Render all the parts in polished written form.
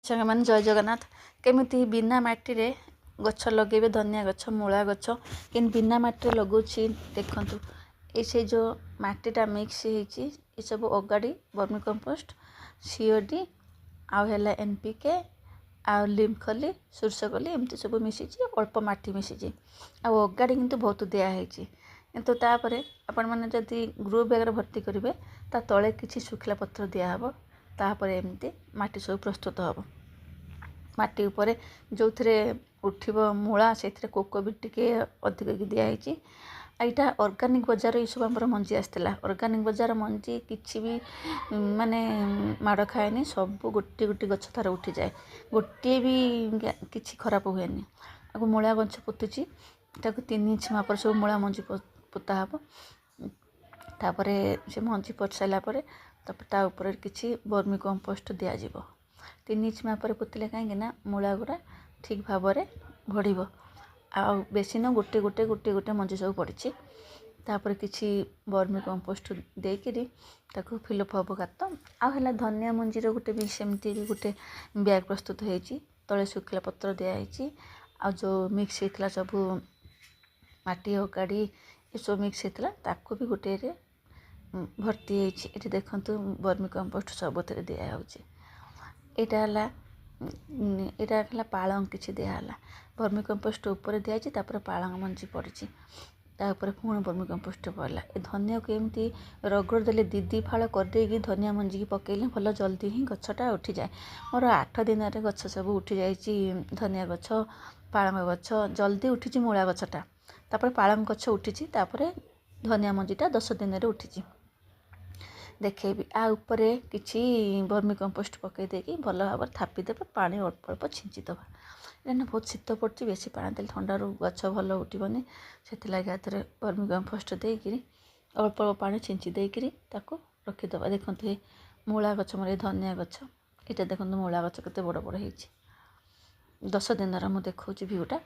ସାଙ୍ଗମାନେ, ଜୟ ଜଗନ୍ନାଥ। କେମିତି ବିନା ମାଟିରେ ଗଛ ଲଗେଇବେ, ଧନିଆ ଗଛ, ମୂଳା ଗଛ କେମିତି ବିନା ମାଟିରେ ଲଗାଉଛି ଦେଖନ୍ତୁ। ଏଇ ସେଇ ଯେଉଁ ମାଟିଟା ମିକ୍ସ ହେଇଛି, ଏସବୁ ଅଗାଡ଼ି, ବର୍ମି କମ୍ପୋଷ୍ଟ, ସିଓଡି ଆଉ ହେଲା ଏନପିକେ ଆଉ ଲିମ୍ ଖଲି, ସୋରିଷ ଖଲି, ଏମିତି ସବୁ ମିଶିଛି। ଅଳ୍ପ ମାଟି ମିଶିଛି ଆଉ ଅଗାଡ଼ି କିନ୍ତୁ ବହୁତ ଦିଆହେଇଛି। କିନ୍ତୁ ତାପରେ ଆପଣମାନେ ଯଦି ଗ୍ରୋ ବ୍ୟାଗ୍ରେ ଭର୍ତ୍ତି କରିବେ, ତା ତଳେ କିଛି ଶୁଖିଲା ପତ୍ର ଦିଆହେବ, ତାପରେ ଏମିତି ମାଟି ସବୁ ପ୍ରସ୍ତୁତ ହେବ। ମାଟି ଉପରେ ଯେଉଁଥିରେ ଉଠିବ ମୂଳା, ସେଇଥିରେ କୋକୋପିଟ୍ ଟିକେ ଅଧିକ ଦିଆହେଇଛି। ଏଇଟା ଅର୍ଗାନିକ୍ ବଜାର ଏଇସବୁ ଆମର ମଞ୍ଜି ଆସିଥିଲା। ଅର୍ଗାନିକ୍ ବଜାର ମଞ୍ଜି କିଛି ବି ମାନେ ମାଡ଼ ଖାଏନି, ସବୁ ଗୋଟିଏ ଗୋଟିଏ ଗଛ ତା'ର ଉଠିଯାଏ, ଗୋଟିଏ ବି କିଛି ଖରାପ ହୁଏନି। ଆକୁ ମୂଳା ଗଛ ପୋତୁଛି, ତାକୁ 3 ଇଞ୍ଚ ମାପରେ ସବୁ ମୂଳା ମଞ୍ଜି ପୋତା ହେବ। ତାପରେ ସେ ମଞ୍ଜି ପୋତି ସାରିଲା ପରେ ତାପରେ ତା ଉପରେ କିଛି ବର୍ମି କମ୍ପୋଷ୍ଟ ଦିଆଯିବ। 3 ଇଞ୍ଚ ମାପରେ ପୋତିଲେ କାହିଁକି ନା ମୂଳା ଗୁଡ଼ା ଠିକ୍ ଭାବରେ ବଢ଼ିବ। ଆଉ ବେଶୀ ନୁହଁ, ଗୋଟେ ଗୋଟେ ଗୋଟେ ଗୋଟେ ମଞ୍ଜି ସବୁ ପଡ଼ିଛି। ତାପରେ କିଛି ବର୍ମି କମ୍ପୋଷ୍ଟ ଦେଇକିରି ତାକୁ ଫିଲଅପ୍ ହେବ ଗାତ। ଆଉ ହେଲା ଧନିଆ ମଞ୍ଜିର ଗୋଟେ ବି ସେମିତି ବି ଗୋଟେ ବ୍ୟାଗ୍ ପ୍ରସ୍ତୁତ ହେଇଛି। ତଳେ ଶୁଖିଲା ପତ୍ର ଦିଆହେଇଛି ଆଉ ଯେଉଁ ମିକ୍ସ ହେଇଥିଲା ସବୁ ମାଟି, ଅଗାଡ଼ି ଏସବୁ ମିକ୍ସ ହେଇଥିଲା, ତାକୁ ବି ଗୋଟିଏରେ ଭର୍ତ୍ତି ହେଇଛି। ଏଠି ଦେଖନ୍ତୁ, ବର୍ମି କମ୍ପୋଷ୍ଟ ସବୁଥିରେ ଦିଆହେଉଛି। ଏଇଟା ହେଲା ପାଳଙ୍ଗ କିଛି ଦିଆହେଲା। ବର୍ମି କମ୍ପୋଷ୍ଟ ଉପରେ ଦିଆହେଇଛି, ତାପରେ ପାଳଙ୍ଗ ମଞ୍ଜି ପଡ଼ିଛି, ତା ଉପରେ ପୁଣି ବର୍ମି କମ୍ପୋଷ୍ଟ ପଡ଼ିଲା। ଏ ଧନିଆକୁ ଏମିତି ରଗଡ଼ ଦେଲେ, ଦି ଦି ଫାଳ କରିଦେଇକି ଧନିଆ ମଞ୍ଜିକି ପକାଇଲେ ଭଲ ଜଲ୍ଦି ହିଁ ଗଛଟା ଉଠିଯାଏ। ମୋର 8 ଦିନରେ ଗଛ ସବୁ ଉଠିଯାଇଛି। ଧନିଆ ଗଛ, ପାଳଙ୍ଗ ଗଛ ଜଲ୍ଦି ଉଠିଛି, ମୂଳା ଗଛଟା, ତାପରେ ପାଳଙ୍ଗ ଗଛ ଉଠିଛି, ତାପରେ ଧନିଆ ମଞ୍ଜିଟା 10 ଦିନରେ ଉଠିଛି, ଦେଖେଇବି। ଆ ଉପରେ କିଛି ବର୍ମି କମ୍ପୋଷ୍ଟ ପକାଇ ଦେଇକି ଭଲ ଭାବରେ ଥାପିଦେବା, ପାଣି ଅଳ୍ପ ଅଳ୍ପ ଛିଞ୍ଚିଦେବା। କାହିଁକିନା ବହୁତ ଶୀତ ପଡ଼ୁଛି, ବେଶୀ ପାଣି ଦେଲେ ଥଣ୍ଡାରୁ ଗଛ ଭଲ ଉଠିବନି। ସେଥିଲାଗି ଆ ଦେହରେ ବର୍ମି କମ୍ପୋଷ୍ଟ ଦେଇକିରି ଅଳ୍ପ ଅଳ୍ପ ପାଣି ଛିଞ୍ଚି ଦେଇକିରି ତାକୁ ରଖିଦେବା। ଦେଖନ୍ତୁ, ଏ ମୂଳା ଗଛ ମୋର, ଏ ଧନିଆ ଗଛ ଏଇଟା। ଦେଖନ୍ତୁ, ମୂଳା ଗଛ କେତେ ବଡ଼ ବଡ଼ ହେଇଛି। 10 ଦିନର ମୁଁ ଦେଖାଉଛି ଭିୟୁଟା।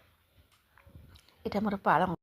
ଏଇଟା ମୋର ପାଳଙ୍ଗ।